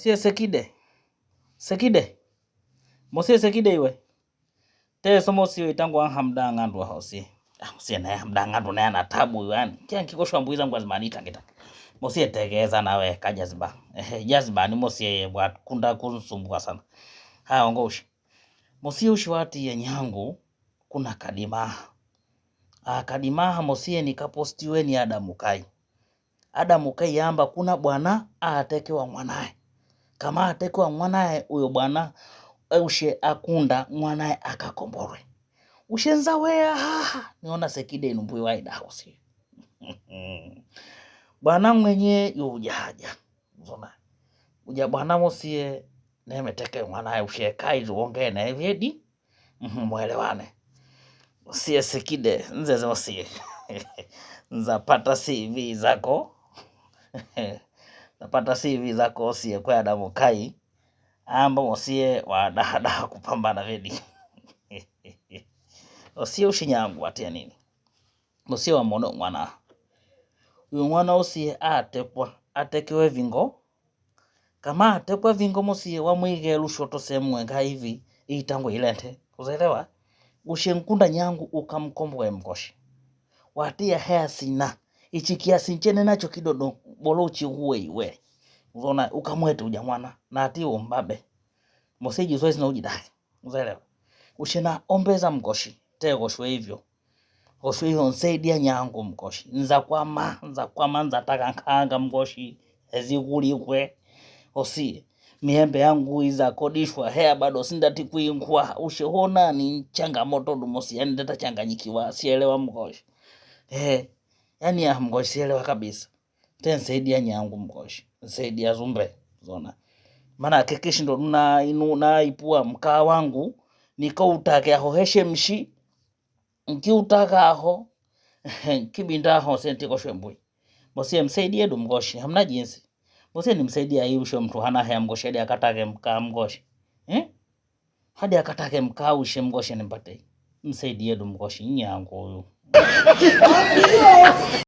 Sie sekide. Sekide. Mosie sekide iwe. Te somo sio itangu hamda ng'andu hosi. Ah, mosie naye hamda ng'andu naye ana tabu yani. Kia nkikoshwa mbuiza zangu azimani kita. Mosie tegeza nawe kajaziba. Ehe, jaziba ni mosie bwa kunda kusumbua sana. Haya ongoshi. Mosie ushiwati ya nyangu kuna kadimaha. Ah, kadimaha mosie nikapostiwe ni Adamu Kai. Adamu Kai yamba kuna bwana atekewa mwanae. Kama atekewa mwanae uyo bwana ushe akunda mwanae akakomborwe. Ushenza wea haha niona sekide inumbui waida hosi. Bwana mwenye yuja haja. Zona. Uja bwana mosie nemeteke mwanae ushe kai uongee naye vyedi. Mwelewane. Usiye sekide nzeze usiye. Nzapata CV zako. Napata CV zako usiye kwa Adamu Kai amba usiye wadahadaha kupambana vyedi. Usiye ushinyangu atia nini? Usiye wa mono mwana. Uyu mwana usiye atekwa atekewe vingo. Kama atekwa vingo musiye wamwige lushoto sehemu enga hivi itango ilente. Uzaelewa? Ushenkunda nyangu ukamkomboe mkoshi. Watia hea sina. Ichi kiasi nchene nacho kidodo bolo uchiuwe iwe. Uzona ukamwete uja mwana na ati umbabe. Mosiji zoezi na ujidai. Uzaelewa? Ushena ombeza mkoshi. Te goshwe hivyo. Goshwe hivyo nsaidia nyangu mkoshi. Nza kwama, nza kwama, nza taka nkanga mkoshi. Ezikulikwe. Osi miembe yangu izakodishwa hea bado sindati kuinkwa ushehona ni changamoto dumosi yani ndata changanyikiwa sielewa mkoshi. Yani ya mkoshi sielewa kabisa. Te nsaidia nyangu mkoshi. Nsaidia zumbe zona. Maana hakikishi ndo na inu na ipua mkaa wangu nikautake aho heshe mshi nkiutaka aho kibinda aho senti koshwe mbui. Mosie msaidie du mkoshi hamna jinsi. Mosie nimsaidia hii usho mtu hana hea mkoshi hadi akatake mkaa mkoshi. Hadi akatake mkaa ushe mkoshi nimpate. Msaidie du mkoshi nyangu huyu.